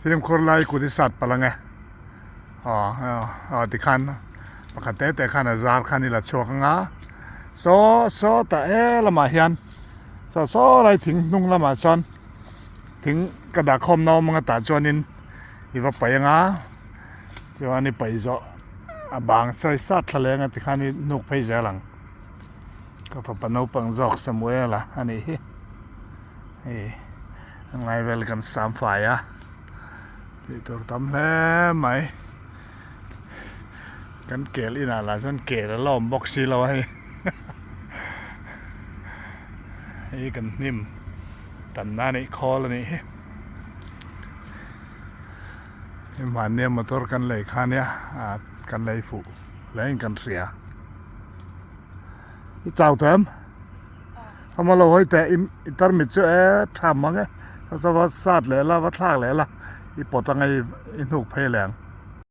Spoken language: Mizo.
Fimkhur lai kut i sat palh ang e. Aw aw tikhan pakhat te te khan a zar khan i la chhuak ang a. Saw saw tah he lamah hian saw saw lai thing hnung lamah chuan thing ka dah khawm na awm ang a tah chuanin i va paih ang a. Chuan i paih zawh a bang sawi sat thla leng a tikhan i hnuk phei zel ang. Ka fapa naupang zawk Samuel a a nih hi. Hei a ngai vel kan sam fai a tih tur tam hle mai kan kel inah lah chuan kel a la awm bawk si lo a hei hei kan hnim tanna a nih khawl a nih hi hei mahnia motor kan lei kha nia ah kan lei fuh hle in kan hria i chau tawh em. Ama lo hawi teh i tarmit chu e tha mang e sava sat leh la va thlak leh la i pawt anga i hnuk phei leh ang.